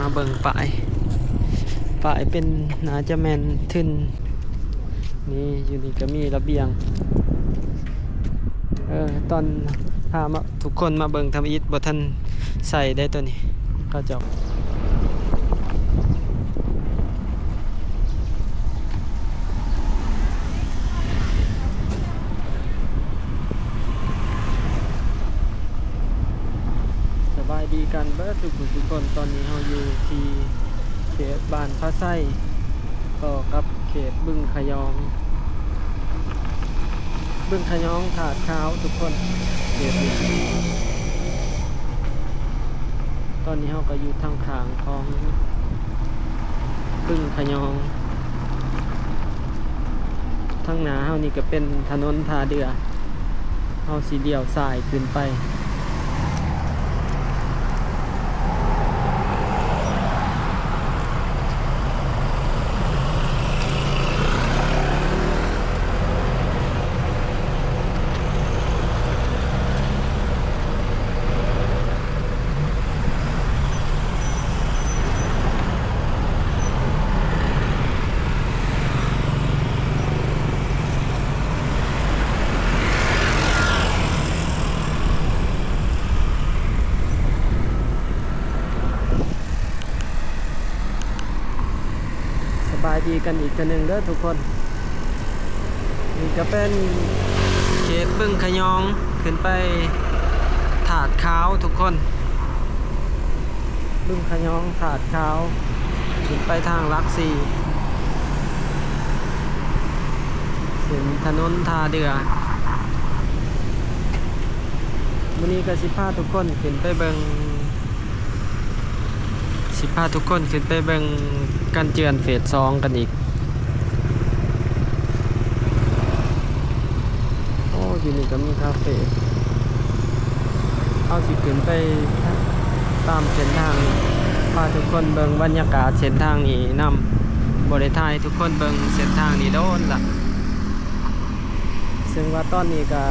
ມາເບິ່ງປ້າຍ ປ້າຍເປັນ ໜ້າຈະແມ່ນທຶນ ນີ້ ຢູ່ນີ້ກໍມີລະບຽງ. ເອີ ຕອນພາມາ ທຸກຄົນມາເບິ່ງທຳອິດ ບໍ່ທັນໃສ່ໄດ໋ໂຕນີ້ ເຂົາເຈົ້າ. ສະບາຍດີກັນເບິດສູ່ຜູ້ສູ່ຄົນ. ຕອນນີ້ເຮົາຢູ່ທີ່ເຂດບ້ານພະໄຊ ຕໍ່ກັບເຂດບຶງຂະຍອງ ບຶງຂະຍອງ ທາດຂາວ ທຸກຄົນ ເຂດນີ້. ຕອນນີ້ເຮົາກໍຢູ່ທາງຂ້າງຂອງບຶງຂະຍອງ. ທາງໜ້າເຮົານີ້ກໍເປັນຖະໜົນທ່າເດື່ອ ເຮົາຊິລ້ຽວຊ້າຍຂຶ້ນໄປ. ສະບາຍດີກັນອີກເທື່ອໜຶ່ງເດີທຸກຄົນ. ນີ້ກໍເປັນເຂດບຶງຂະຍອງ ຂຶ້ນໄປທາດຂາວທຸກຄົນ. ບຶງຂະຍອງ ທາດຂາວ ຂຶ້ນໄປທາງຫຼັກສີ່ ເສັ້ນຖະໜົນທ່າເດື່ອ. ມື້ນີ້ກໍຊິພາທຸກຄົນຂຶ້ນໄປເບິ່ງ ຊິພາທຸກຄົນຂຶ້ນໄປເບິ່ງກັນເຈື່ອນເຟສສອງກັນອີກ. ໂອ້ ຢູ່ນີ້ກໍມີຄາເຟ. ເຮົາຊິຂຶ້ນໄປຕາມເສັ້ນທາງ ພາທຸກຄົນເບິ່ງບັນຍາກາດເສັ້ນທາງນີ້ນຳ. ບໍ່ໄດ້ຖ່າຍໃຫ້ທຸກຄົນເບິ່ງເສັ້ນທາງນີ້ໂດນລະ. ເຊິ່ງວ່າຕອນນີ້ກໍ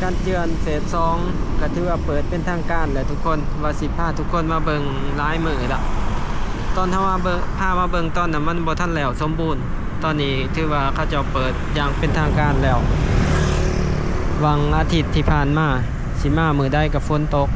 ກັນເຈື່ອນເຟສສອງ ກໍຖືວ່າເປີດເປັນທາງການແລ້ວທຸກຄົນ. ວ່າຊິພາທຸກຄົນມາເບິ່ງຫຼາຍມື້ລະ. ຕອນເຮົາມາເບິ່ງ ພາມາເບິ່ງຕອນນັ້ນ ມັນບໍ່ທັນແລ້ວສົມບູນ. ຕອນນີ້ຖືວ່າເຂົາເຈົ້າເປີດຢ່າງເປັນທາງການແລ້ວ. ຫວ່າງອາທິດທີ່ຜ່ານມາ ຊິມາມື້ໃດກໍຝົນຕົກ.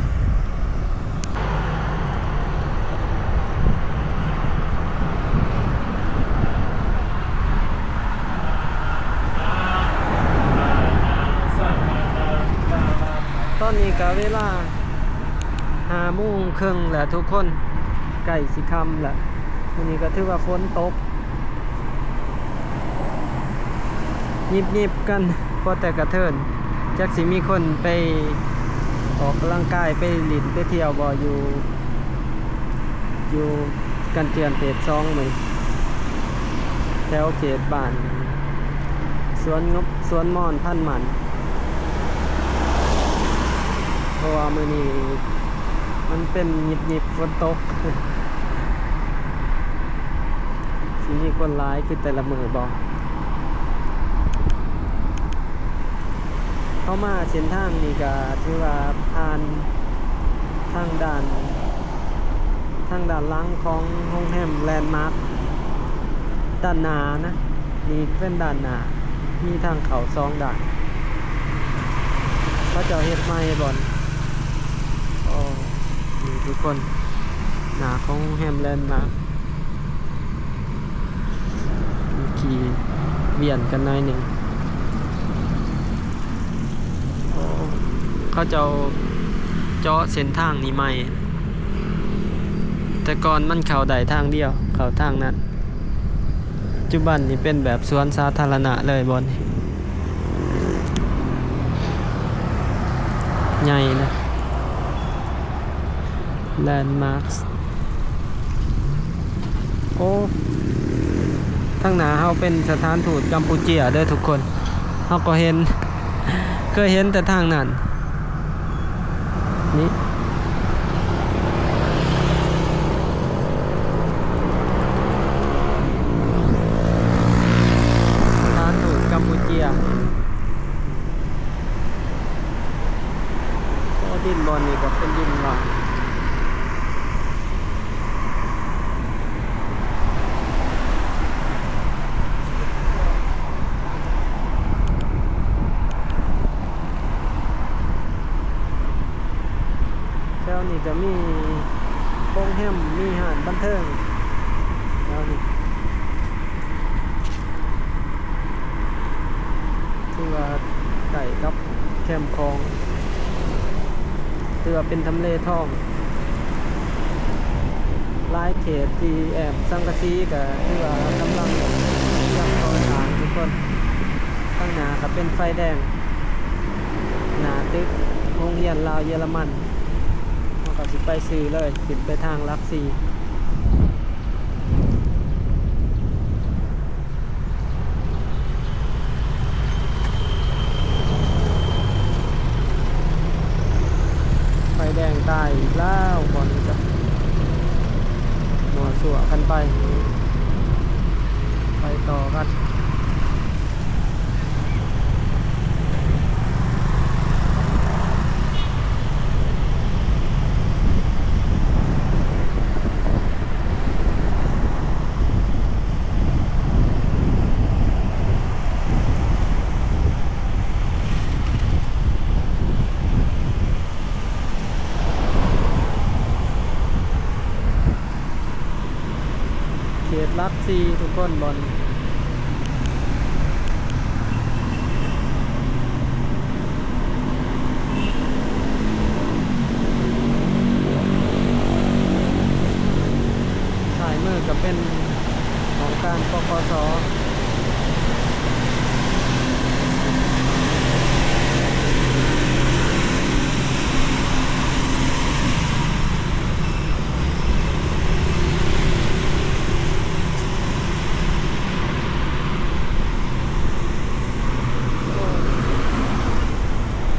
ຕອນນີ້ກໍເວລາຫ້າໂມງເຄິ່ງແລ້ວທຸກຄົນ ໃກ້ຊິຄ່ຳແລ້ວ. ມື້ນີ້ກໍຖືວ່າຝົນຕົກ ຍິບໆກັນ ພໍແຕ່ກະເທີນ. ຈັກຊິມີຄົນໄປອອກກຳລັງກາຍ ໄປຫຼິ້ນໄປທ່ຽວບໍ່ ຢູ່ ຢູ່ກັນເຈື່ອນເຟສສອງມື້ ແຖວເຂດບ້ານສວນ ສວນມອນພັນໝັ້ນ. ເພາະວ່າມື້ນີ້ມັນເປັນຍິບໆ ຝົນຕົກ. ຊິມີຄົນຫຼາຍຄືແຕ່ລະມື້ບໍ່? ເຂົ້າມາເສັ້ນທາງນີ້ກະຖືວ່າຜ່ານທາງດ້ານ ທາງດ້ານຫຼັງຂອງໂຮງແຮມແລນມາກ ດ້ານໜ້ານະ ນີ້ເປັນດ້ານໜ້າ ມີທາງເຂົ້າສອງດ້ານ ເຂົາເຈົ້າເຮັດໃໝ່ບ່ອນ. ໂອ້ ນີ້ທຸກຄົນ ໜ້າຂອງໂຮງແຮມແລນມາກ. ຂີ່ວຽນກັນໜ້ອຍໜຶ່ງ. ໂອ້ ເຂົາເຈົ້າເຈາະເສັ້ນທາງນີ້ໃໝ່. ແຕ່ກ່ອນມັນເຂົ້າໄດ້ທາງດຽວ ເຂົ້າທາງນັ້ນ. ປັດຈຸບັນນີ້ເປັນແບບສວນສາທາລະນະເລີຍບ່ອນນີ້ ໃຫຍ່ນະ. ແລນມາກ ໂອ້ ທາງໜ້າເຮົາເປັນສະຖານທູດກຳປູເຈຍເດີທຸກຄົນ. ເຮົາກໍເຫັນ ເຄີຍເຫັນແຕ່ທາງນັ້ນ. ນີ້ ສະຖານທູດກຳປູເຈຍ. ໂອ້ ດິນບ່ອນນີ້ກໍເປັນດິນວ່າງ ຈະມີໂຮງແຮມ ມີຮ້ານບັນເທີງແຖວນີ້ ຖືວ່າໃກ້ກັບແຄມຂອງ ຖືວ່າເປັນທຳເລທອງ. ຫຼາຍເຂດທີ່ແອ້ມສັງກະສີກະຖືວ່າກຳລັງຕຽມກໍ່ສ້າງທຸກຄົນ. ທາງໜ້າກະເປັນໄຟແດງ ໜ້າຕຶກໂຮງຮຽນລາວເຢຍລະມັນ. ເຮົາກະຊິໄປຊື່ເລີຍ ຂຶ້ນໄປທາງຫຼັກສີ່. ໄຟແດງຕາຍອີກແລ້ວ ບ່ອນນີ້ກະມົ້ວຊົ່ວກັນໄປ ໄປຕໍ່ກັນ. ເຂດຫຼັກສີ່ທຸກຄົນ ບ່ອນ ຊ້າຍມືກະເປັນຫ້ອງການ ປກສ.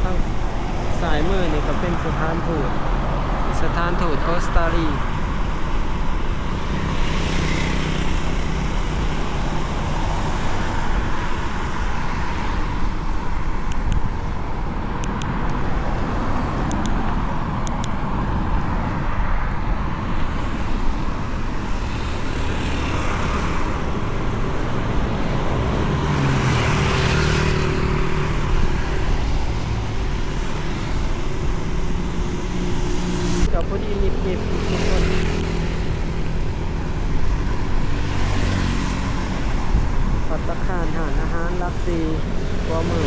ທາງຊ້າຍມືນີ້ກະເປັນສະຖານທູດ ສະຖານທູດອົດສະຕາລີ. ກະພໍດີມິດໆ ທຸກຄົນ. ພັດຕາຄານຮ້ານອາຫານຫຼັກສີ່ ຂວາມື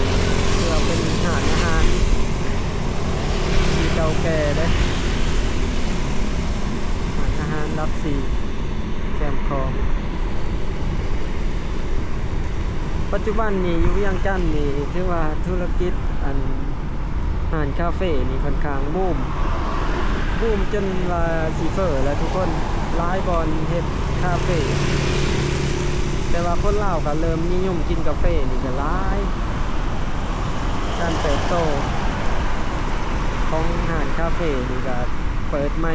ເພື່ອເປັນຮ້ານອາຫານທີ່ເກົ່າແກ່ເດ້ ຮ້ານອາຫານຫຼັກສີ່ ແຄມຂອງ. ປັດຈຸບັນນີ້ຢູ່ວຽງຈັນນີ້ ຖືວ່າທຸລະກິດ ອັນ ຮ້ານຄາເຟນີ້ຂ້ອນຂ້າງບູມ ບູມຈົນວ່າຊິເຟີ້ແລ້ວທຸກຄົນ. ຫຼາຍບ່ອນເຮັດຄາເຟ ແຕ່ວ່າຄົນລາວກະເລີ່ມນິຍົມກິນກາເຟນີ້ກະຫຼາຍ. ການເຕີບໂຕຂອງຮ້ານຄາເຟນີ້ກະເປີດໃໝ່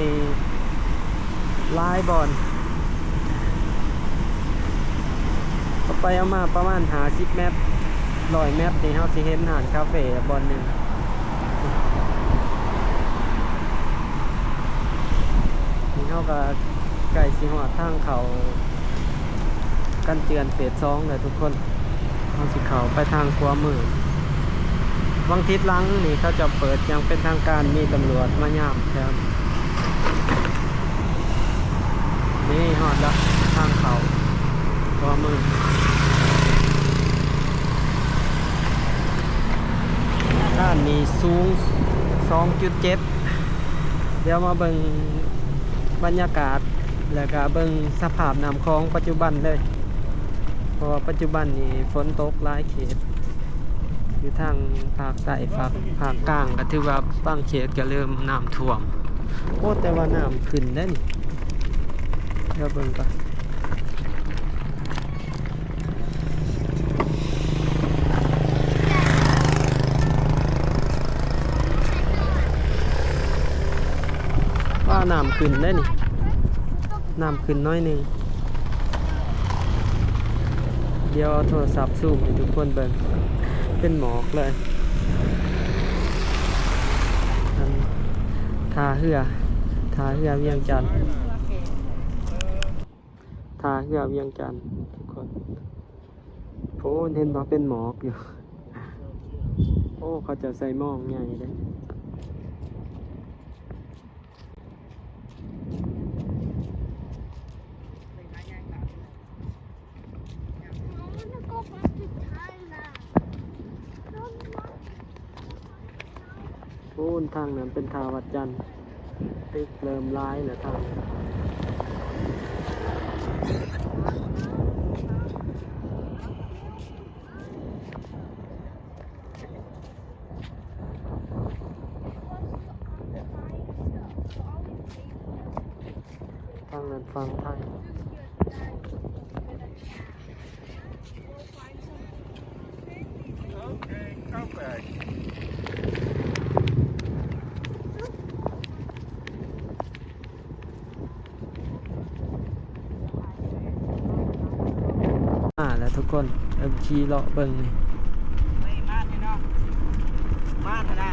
ຫຼາຍບ່ອນ. ເອົາໄປເອົາມາປະມານຫ້າສິບແມັດ ຮ້ອຍແມັດນີ້ ເຮົາຊິເຫັນຮ້ານຄາເຟບ່ອນໜຶ່ງ. ນີ້ເຮົາກະໃກ້ຊິຮອດທາງເຂົ້າກັນເຈື່ອນເຟສສອງແລ້ວທຸກຄົນ. ເຮົາຊິເຂົ້າໄປທາງຂວາມື. ວັນທິດຫຼັງນີ້ເຂົາເຈົ້າເປີດຢ່າງເປັນທາງການ ມີຕຳຫຼວດມາຍາມແຖວນີ້. ນີ້ຮອດລະ ທາງເຂົ້າຂວາມື. ອາຄານນີ້ສູງສອງຈຸດເຈັດ. ດຽວມາເບິ່ງບັນຍາກາດ ແລ້ວກະເບິ່ງສະພາບນ້ຳຂອງປັດຈຸບັນເລີຍ ເພາະວ່າປັດຈຸບັນນີ້ຝົນຕົກຫຼາຍເຂດ ຢູ່ທາງພາກໃຕ້ ພາກ ພາກກາງ ກະຖືວ່າບາງເຂດກະເລີ່ມນ້ຳຖ້ວມ. ໂອ້ ແຕ່ວ່ານ້ຳຂຶ້ນເດ້ນີ້ ດຽວເບິ່ງກ່ອນ. ວ້າ ນ້ຳຂຶ້ນເດ້ນີ້ ນ້ຳຂຶ້ນໜ້ອຍໜຶ່ງ. ດຽວເອົາໂທລະສັບຊູມໃຫ້ທຸກຄົນເບິ່ງ ເປັນໝອກເລີຍ. ອັນ ທ່າເຮືອ ທ່າເຮືອວຽງຈັນ. ທ່າເຮືອວຽງຈັນທຸກຄົນ. ໂອ້ ເຫັນບໍ່ ເປັນໝອກຢູ່. ໂອ້ ເຂົາເຈົ້າໃສ່ມອງໃຫຍ່ເດ້. ໂອ້ນ ທາງນັ້ນເປັນທ່າວັດຈັນ ຕຶກເລີ່ມຫຼາຍແລ້ວທາງ ທາງນັ້ນຝັ່ງໄທ. ມາແລ້ວທຸກຄົນ ເອີ ຂີ່ເລາະເບິ່ງນີ້ ມາແທ້ເນາະ ມາແທ້ນະ.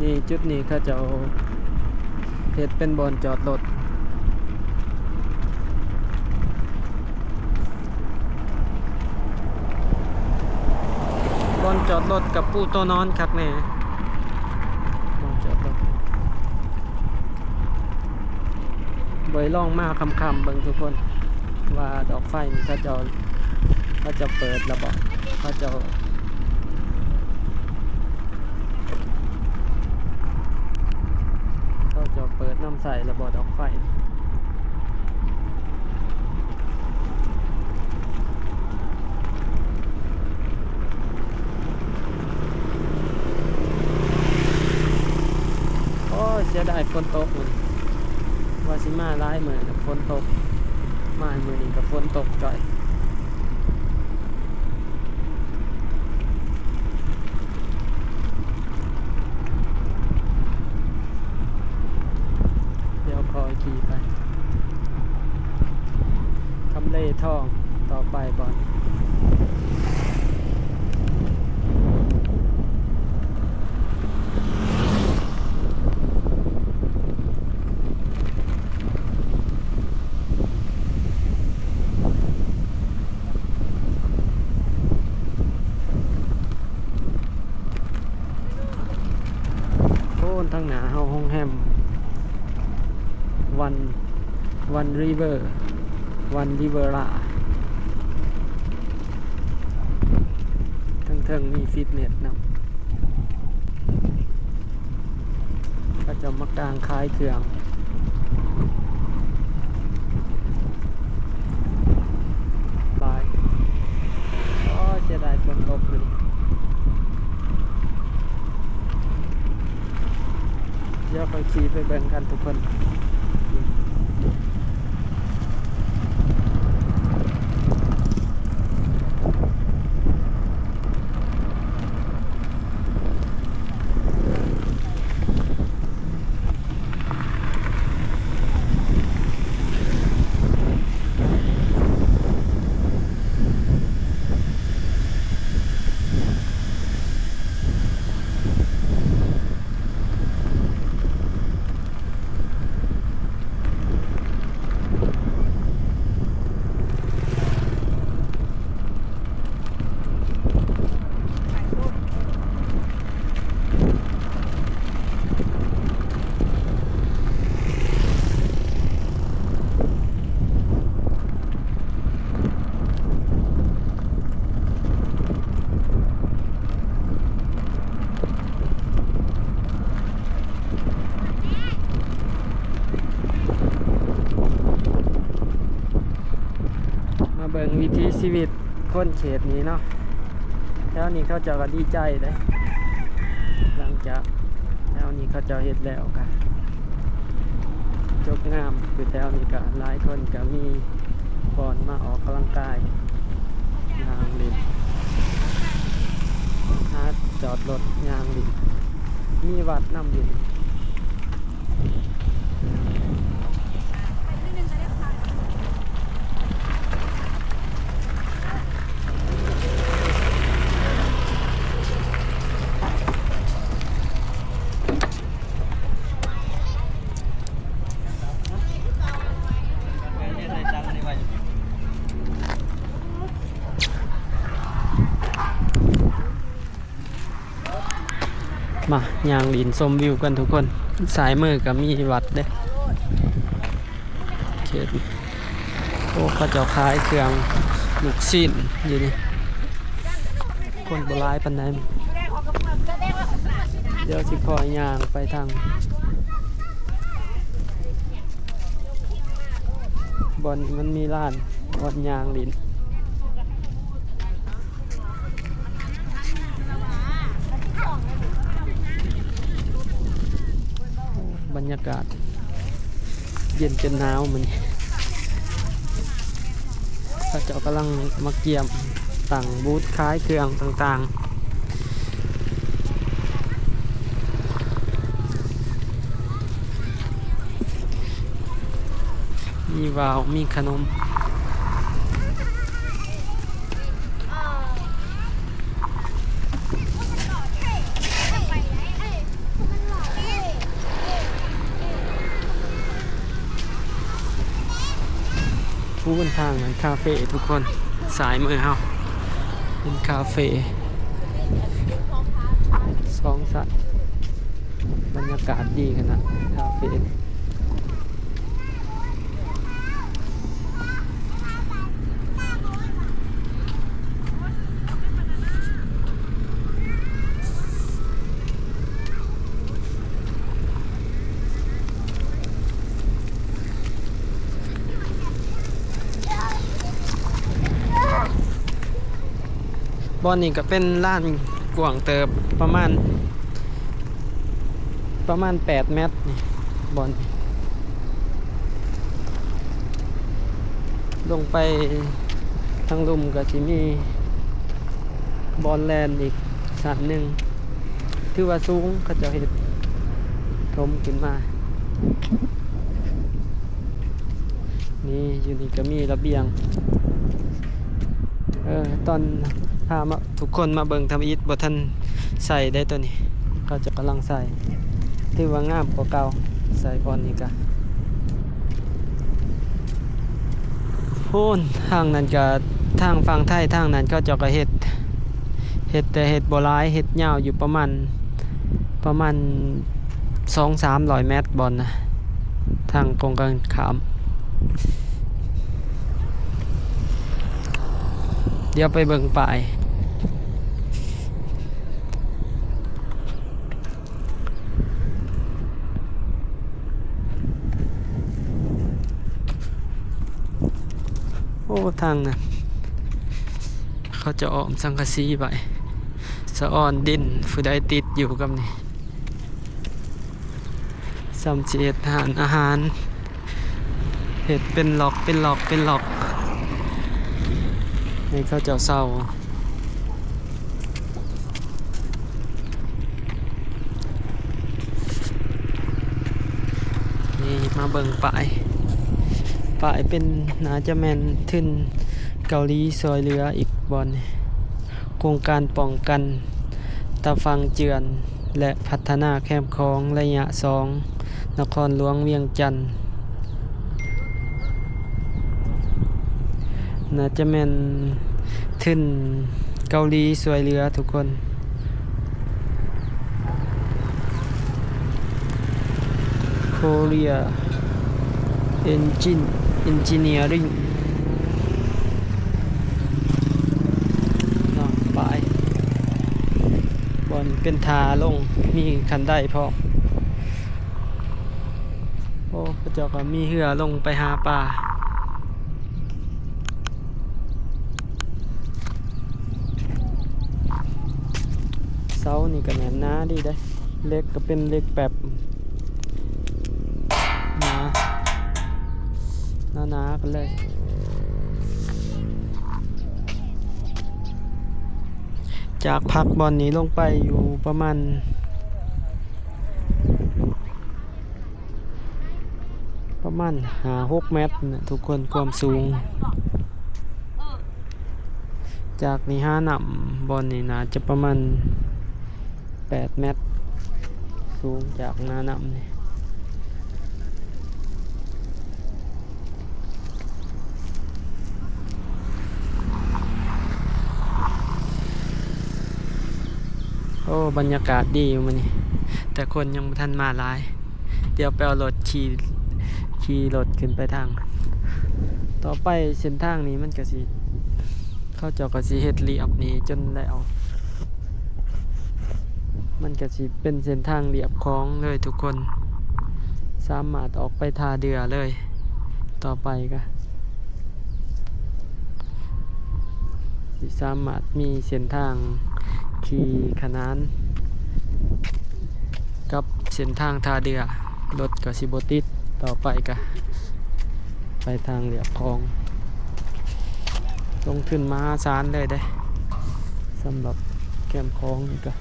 ນີ້ ຈຸດນີ້ເຂົາເຈົ້າເຮັດເປັນບ່ອນຈອດລົດ ບ່ອນຈອດລົດກັບປູໂຕະນອນຄັກແນ່ ບ່ອນຈອດລົດ. ເບິ່ງ ລອງມາຄ່ຳໆເບິ່ງທຸກຄົນ ວ່າດອກໄຟນີ້ເຂົາເຈົ້າ ເຂົາເຈົ້າເປີດແລ້ວບໍ່ ເຂົາເຈົ້າ ເຂົາເຈົ້າເປີດນຳໃຊ້ແລ້ວບໍ່ດອກໄຟ. ໂອ້ຍ ເສຍດາຍຝົນຕົກມື້ນີ້ ວ່າຊິມາຫຼາຍມື້ແລ້ວ ຝົນຕົກ ມາມື້ນີ້ກໍຝົນຕົກຈ້ອຍ. ດຽວຄ່ອຍຂີ່ໄປ ທຳເລທອງຕໍ່ໄປບ່ອນ. ໂອ້ ທາງໜ້າເຮົາໂຮງແຮມ ວັນ ວັນຣີເວີ ວັນຣີເວີລາ ເທິງໆມີຟິດເນັດນຳ. ເຂົາເຈົ້າມາກາງຂາຍເຄື່ອງຫຼາຍ. ໂອ້ຍ ເສຍດາຍຝົນຕົກມື້ນີ້ ດຽວຂ້ອຍຂີ່ໄປເບິ່ງກັນທຸກຄົນ. ມາເບິ່ງວິຖີຊີວິດຄົນເຂດນີ້ເນາະ ແຖວນີ້ເຂົາເຈົ້າກໍດີໃຈເດ້ ຫຼັງຈາກແຖວນີ້ເຂົາເຈົ້າເຮັດແລ້ວກໍຈົບງາມ ຢູ່ແຖວນີ້ກໍຫຼາຍຄົນກໍມີບ່ອນມາອອກກຳລັງກາຍ ຍ່າງຫຼິ້ນ ຫາຈອດລົດຍ່າງຫຼິ້ນ ມີວັດນຳຢູ່ນີ້. ມາຍ່າງຫຼິ້ນຊົມວິວກັນທຸກຄົນ ຊ້າຍມືກໍມີວັດເດ້ ເຂດ ໂອ້ ເຂົາເຈົ້າຂາຍເຄື່ອງລູກຊີ້ນຢູ່ນີ້ ຄົນບໍ່ຫຼາຍປານໃດ. ດຽວຊິຄ່ອຍຍ່າງໄປທາງບ່ອນນີ້ ມັນມີລານບ່ອນຍ່າງຫຼິ້ນ. ບັນຍາກາດເຢັນຈົນໜາວມື້ນີ້ ເຂົາເຈົ້າກຳລັງມາກຽມຕັ້ງບູດຂາຍເຄື່ອງຕ່າງໆ. ມີຫວ້າວ ມີຂະໜົມ. ພຸ້ນທາງນັ້ນຄາເຟທຸກຄົນ ສາຍມືເຮົາເປັນຄາເຟສອງຊັ້ນ. ບັນຍາກາດດີຂະໜາດ ຄາເຟ. ບ່ອນນີ້ກະເປັນລານກວ້າງເຕີບ ປະມານ ປະມານແປດແມັດນີ້ ບ່ອນນີ້ ລົງໄປທາງລຸ່ມກະຊິມີບ່ອນແລ່ນອີກຊັ້ນໜຶ່ງ ຖືວ່າສູງ ເຂົາເຈົ້າເຮັດຖົມຂຶ້ນມາ. ນີ້ ຢູ່ນີ້ກະມີລະບຽງ. ເອີ ຕອນພາມາ ທຸກຄົນມາເບິ່ງທຳອິດ ບໍ່ທັນໃສ່ໄດ໋ໂຕນີ້ ເຂົາເຈົ້າກຳລັງໃສ່ ຖືວ່າງາມກວ່າເກົ່າ. ໃສ່ບ່ອນນີ້ກະ ພຸ້ນ ທາງນັ້ນກະ ທາງຝັ່ງໄທ ທາງນັ້ນເຂົາເຈົ້າກະເຮັດ ເຮັດແຕ່ເຮັດບໍ່ຫຼາຍ ເຮັດຍາວຢູ່ປະມານ ປະມານສອງສາມຮ້ອຍແມັດ ບ່ອນນະ ທາງກົງກັນຂ້າມ. ດຽວໄປເບິ່ງປ້າຍ. ໂອ້ ທາງນັ້ນ ເຂົາຈະອ້ອມສັງກະສີໄວ້ ສະອອນດິນ ຜູ້ໃດຕິດຢູ່ກັບນີ້ ສ່ຳຊິເຮັດຮ້ານອາຫານ ເຮັດເປັນລັອກ ເປັນລັອກ ເປັນລັອກ ໃຫ້ເຂົາເຈົ້າເຊົ່າ. ນີ້ມາເບິ່ງປ້າຍ ປ້າຍເປັນ ໜ້າຈະແມ່ນທຶນເກົາຫຼີຊ່ວຍເຫຼືອອີກບ່ອນນີ້ ໂຄງການປ້ອງກັນຕາຝັ່ງເຈື່ອນ ແລະ ພັດທະນາແຄມຂອງໄລຍະສອງ ນະຄອນຫຼວງວຽງຈັນ. ໜ້າຈະແມ່ນທຶນເກົາຫຼີຊ່ວຍເຫຼືອທຸກຄົນ. Korea Engine Engineering ເນາະ ປ້າຍ ບ່ອນເປັນທ່າລົງ ມີຂັ້ນໄດພ້ອມ. ໂອ້ ເຂົາເຈົ້າກະມີເຮືອລົງໄປຫາປາ. ເສົານີ້ກະແໜ້ນໜາດີເດ້ ເຫຼັກກະເປັນເຫຼັກແປັບ ໜາ ໜາໆກັນເລີຍ. ຈາກພັກບ່ອນນີ້ລົງໄປຢູ່ປະມານ ປະມານຫ້າຫົກແມັດນະທຸກຄົນ ຄວາມສູງ. ຈາກນີ້ຫານ້ຳບ່ອນນີ້ໜ້າຈະປະມານແປດແມັດ ສູງຈາກໜ້ານ້ຳນີ້. ໂອ້ ບັນຍາກາດດີຢູ່ມື້ນີ້ ແຕ່ຄົນຍັງບໍ່ທັນມາຫຼາຍ. ດຽວໄປເອົາລົດຂີ່ ຂີ່ລົດຂຶ້ນໄປທາງ ຕໍ່ໄປເສັ້ນທາງນີ້ມັນກະຊິ ເຂົາເຈົ້າກະຊິເຮັດລຽບນີ້ຈົນແລ້ວ ມັນກະຊິເປັນເສັ້ນທາງລຽບຂອງເລີຍທຸກຄົນ ສາມາດອອກໄປທ່າເຮືອເລີຍ. ຕໍ່ໄປກະຊິສາມາດມີເສັ້ນທາງຂີ່ຂະໜານກັບເສັ້ນທາງທ່າເຮືອ ລົດກະຊິບໍ່ຕິດ. ຕໍ່ໄປກະໄປທາງລຽບຂອງ ລົງທຶນມະຫາສານເລີຍເດ້ ສຳລັບແຄມຂອງນີ້ກະ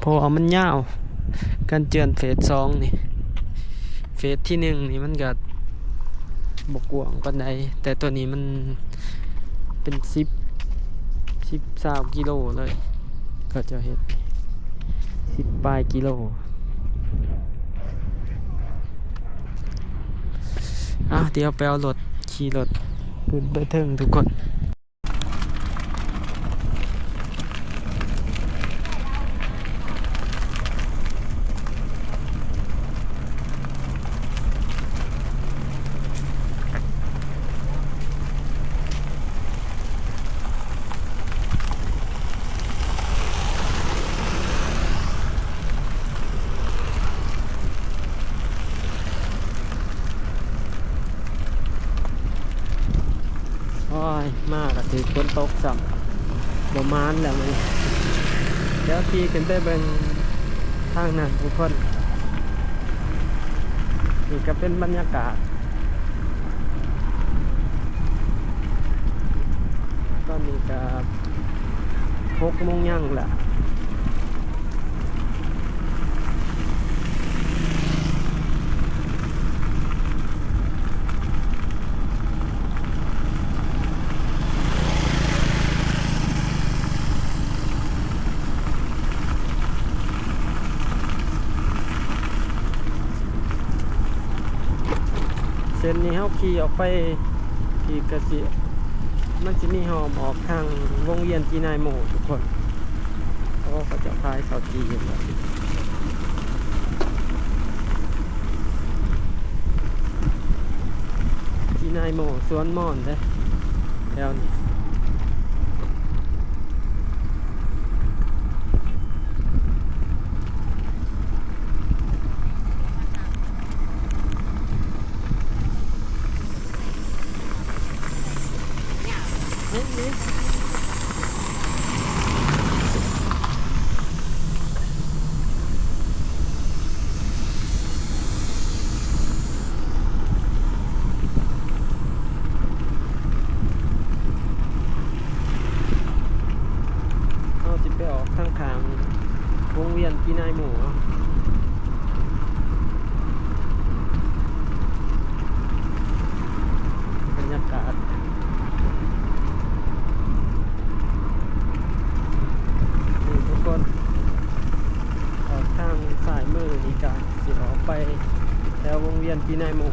ເພາະວ່າມັນຍາວ ການເຈື່ອນເຟສສອງນີ້ ເຟສທີໜຶ່ງນີ້ມັນກະບໍ່ກວ້າງປານໃດ ແຕ່ໂຕນີ້ມັນເປັນສິບ ສິບ ຊາວກິໂລເລີຍ ເຂົາເຈົ້າເຮັດສິບປາຍກິໂລ. ອ່ະ ດຽວໄປເອົາລົດ ຂີ່ລົດຂຶ້ນໄປເທິງທຸກຄົນ. ໂອ້ຍ ມາກະຖືກຝົນຕົກຊ້ຳ ບໍ່ໝານແລ້ວມື້ນີ້. ດຽວຂີ່ຂຶ້ນໄປເບິ່ງທາງນັ້ນທຸກຄົນ. ນີ້ກະເປັນບັນຍາກາດ ຕອນນີ້ກະຫົກໂມງຍັງແລ້ວ. ເສັ້ນນີ້ເຮົາຂີ່ອອກໄປ ທີ່ກະຊິ ມັນຊິມີຮ່ອມອອກທາງວົງວຽນຈີນາຍໂມທຸກຄົນ. ໂອ້ ເຂົາເຈົ້າຂາຍເຂົ້າຈີ່ຢູ່ ຈີນາຍໂມ ສວນມອນເດ້ ແຖວນີ້. ເຮົາຊິໄປອອກທາງຂ້າງວົງວຽນຈີນາຍໂມເນາະ. ບັນຍາກາດນີ້ທຸກຄົນ ອອກທາງຊ້າຍມືນີ້ກະຊິອອກໄປແຖວວົງວຽນຈີນາຍໂມ.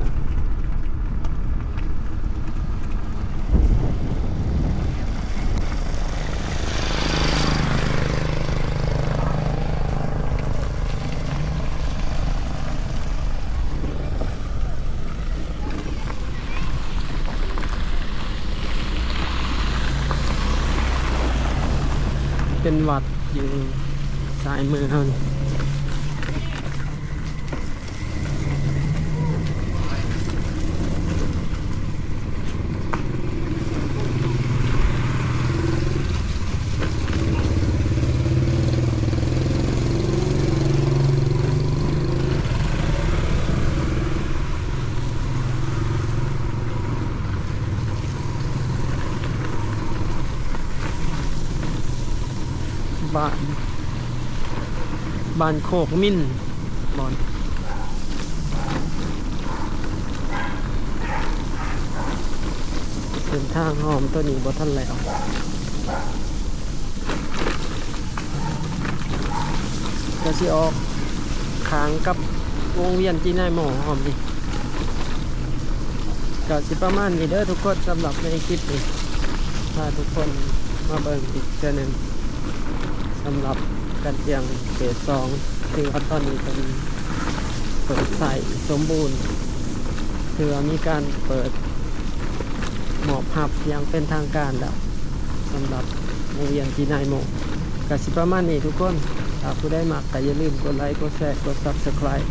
ເປັນວັດຢູ່ຊ້າຍມືເຮົານີ້. ບ້ານ ບ້ານໂຄກມິນ ບ່ອນ ເສັ້ນທາງຮ່ອມໂຕນີ້ບໍ່ທັນແລ້ວ ກະຊິອອກຂ້າງກັບວົງວຽນຈີນາຍໂມຮ່ອມນີ້. ກະຊິປະມານນີ້ເດີທຸກຄົນ ສຳລັບໃນຄລິບນີ້ ພາທຸກຄົນມາເບິ່ງອີກເທື່ອໜຶ່ງ ສຳລັບການຈຽງເຟສສອງ ຖືວ່າຕອນນີ້ເພິ່ນເປີດໃຊ້ສົມບູນ ຖືວ່າມີການເປີດມອບຮັບຢ່າງເປັນທາງການແລ້ວ ສຳລັບໂຮງຮຽນຈີນາຍໂມ. ກະຊິປະມານນີ້ທຸກຄົນ. ຖ້າຜູ້ໃດມັກກະຢ່າລືມກົດໄລ ກົດແຊ ກົດ Subscribe